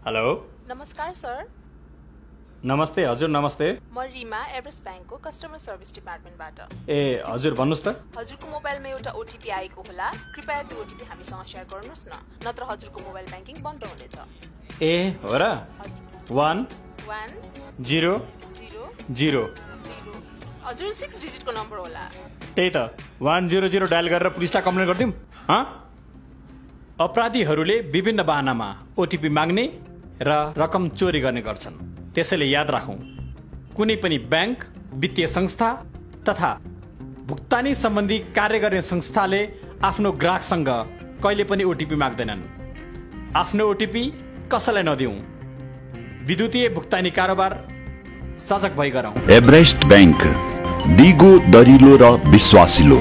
Hello नमस्कार sir. नमस्ते हजुर नमस्ते। म रिमा एभरेस्ट ब्याङ्कको कस्टमर सर्भिस डिपार्टमेन्टबाट। ए हजुर भन्नुस् त। हजुरको मोबाइलमा एउटा ओटिपी आएको होला, कृपया त्यो ओटिपी हामीसँग शेयर गर्नुहोस् न, नत्र हजुरको मोबाइल ब्याङ्किङ बन्द हुनेछ। ए हो र। 1 0 0 0 हजुर 6 डिजिटको नम्बर होला। त्यही त 100 डायल गरेर पुलिसलाई कम्प्लेन गर्दियौँ। अपराधीहरूले विभिन्न बहानामा ओटिपी माग्ने र रकम चोरी गर्ने गर्छन्। त्यसैले याद राखौं, कुनै पनि ब्याङ्क, वित्तीय संस्था तथा भुक्तानी सम्बन्धी कार्य गर्ने संस्थाले आफ्नो ग्राहकसँग कहिले पनि ओटिपी माग्दैनन्। आफ्नो ओटिपी कसैलाई नदिउँ। विद्युतीय भुक्तानी कारोबार सजग भई गरौँ। एभरेस्ट बैंक, दिगो, दरिलो र विश्वासिलो।